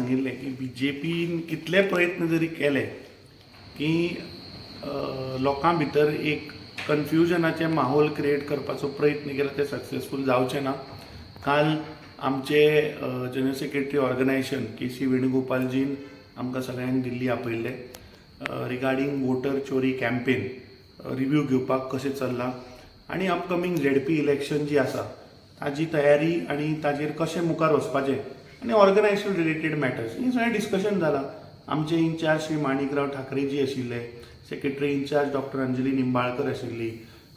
सांगिल्लें की बीजेपीन कितले प्रयत्न जरी केले की लोकां भितर एक कन्फ्युजनाचें माहोल क्रिएट करपाचो प्रयत्न केला, ते सक्सेसफूल जावचे ना. काल आमचे general secretary organisation K C वेणुगोपालजीन आमकां सगळ्यांक दिल्ली आपयल्ले रिगार्डींग वोटर चोरी कॅम्पेन रिव्यू घेवपाक, कशें चल्लां आनी अपकमींग झेडपी इलेक्शन जी आसा ताजी तयारी आनी ताजेर कशें मुखार वचपाचें आनी ऑर्गनायझेशन रिलेटेड मॅटर्स, हें सगळें डिस्कशन जालां. आमचे इन्चार्ज श्री माणिकराव ठाकरेजी आशिल्ले, secretary incharge doctor Anjali Nimbalkar आशिल्ली,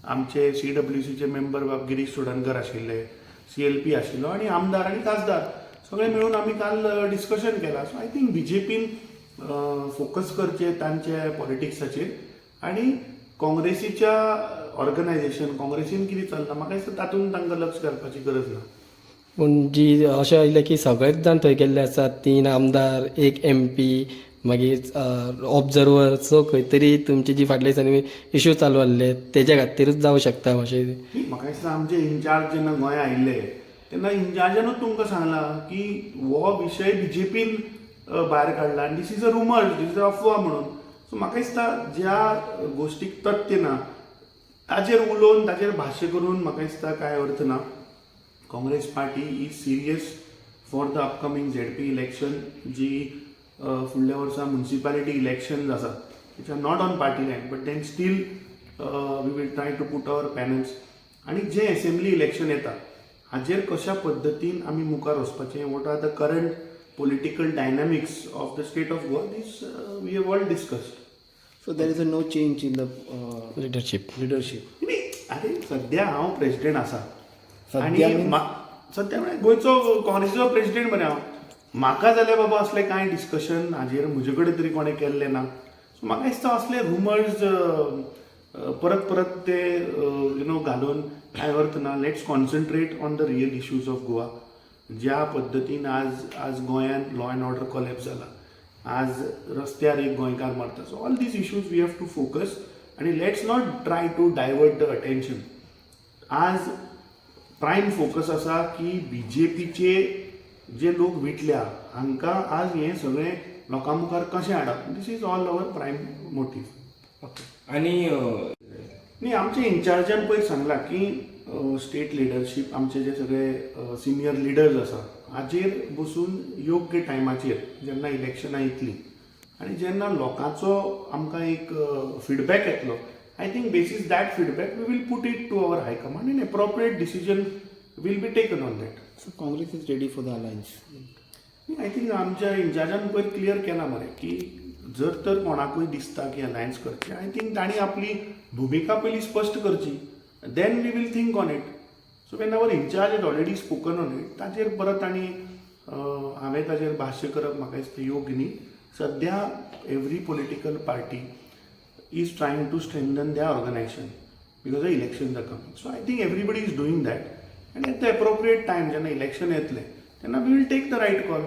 आमचे सीडब्ल्यूसीचे मेंबर बाब गिरीश चोडणकर आशिल्ले, सीएलपी आशिल्लो आनी आमदार आनी खासदार सगळे मेळून आमी काल डिस्कशन केलां. सो I think बीजेपीन फोकस करचें तांचे पॉलिटिक्साचेर आनी काँग्रेसीच्या ऑर्गनायझेशन, काँग्रेसीन कितें चल्लां, म्हाका दिसता तातूंत तांकां लक्ष घालपाची गरज ना. पूण जी अशें आयलें की सगळेच जाण थंय गेल्ले आसात, तीन आमदार, एक एमपी, मागीर ऑब्जर्वर, सो खंय तरी तुमची जी फाटल्या दिसांनी इशू चालू आहले तेज्या खातीरूच जावं शकता अशें. न्ही, म्हाका दिसता आमचे इन्चार्ज जेन्ना गोंया आयिल्ले तेन्ना इन्चार्जानूच तुमकां सांगलां की हो विशय बीजेपीन भायर काडला आनी this is a rumour, this is a अफवा म्हणून. सो म्हाका दिसता ज्या गोश्टीक तथ्य ना ताजेर उलोवन, ताजेर भाश्य करून म्हाका दिसता कांय अर्थ ना. Congress Party is serious for the upcoming ZP election, जी फुडल्या वर्सा म्युनिसिपालिटी इलेक्शन आसा, which are not on party line, but then still we will try to put our panels, आनी जे एसेंब्ली इलेक्शन येता हाजेर कशा पद्दतीन आमी मुखार वचपाचें, what are the current political dynamics of the state of Goa, this we have all discussed. So there is a no change in the leadership. Leadership. न्ही, अरे, सध्या हांव प्रेसिडेंट आसा सध्या आनी means? सध्या म्हळ्यार गोंयचो काँग्रेसीचो प्रेसिडेंट मरे हांव. म्हाका जाल्यार बाबा असलें कांय डिस्कशन हाजेर म्हजे कडेन तरी कोणें केल्लें ना. सो म्हाका दिसता असले रुमर्स परत परत ते you know घालून कांय अर्थ ना. Let's concentrate on the real issues of Goa. ज्या पद्दतीन आज गोंयांत लॉ अँड ऑर्डर कॉलॅप्स जाला, आज रस्त्यार एक गोंयकार मरता, so all these issues we have to focus आनी let's not try to divert the attention. आज प्रायम फोकस आसा की बीजेपीचे जे लोक विटल्या हांकां आज हें सगळें लोकां मुखार कशें हाडप. This is all our prime motive. आणि न्ही, आमच्या इन्चार्जान पयर सांगलां की स्टेट लिडरशीप, आमचे जे सगळे सिनियर लिडर्स आसा, हाजेर बसून योग्य टायमाचेर जेन्ना इलेक्शनां येतलीं आनी जेन्ना लोकांचो आमकां एक फिडबॅक येतलो, I think basis that feedback we will put it to our high command and appropriate decision will be taken on that. So Congress is ready for the alliance. I think आमच्या इन्चार्जान पयर clear केला मरे की जर तर कोणाकूय दिसता की अलायन्स करचें, I think तांणी आपली भुमिका पयली स्पश्ट करची, then we will think on it. So when our in-charge is already spoken on it, ताचेर परत आनी हांवें ताचेर भाश्य करप म्हाका दिसता योग्य न्ही. सद्या every political party is trying to strengthen their organization because the elections are coming. So I think everybody is doing that, and at the appropriate time, जेन्ना इलेक्शन येतलें तेन्ना we will take the right call.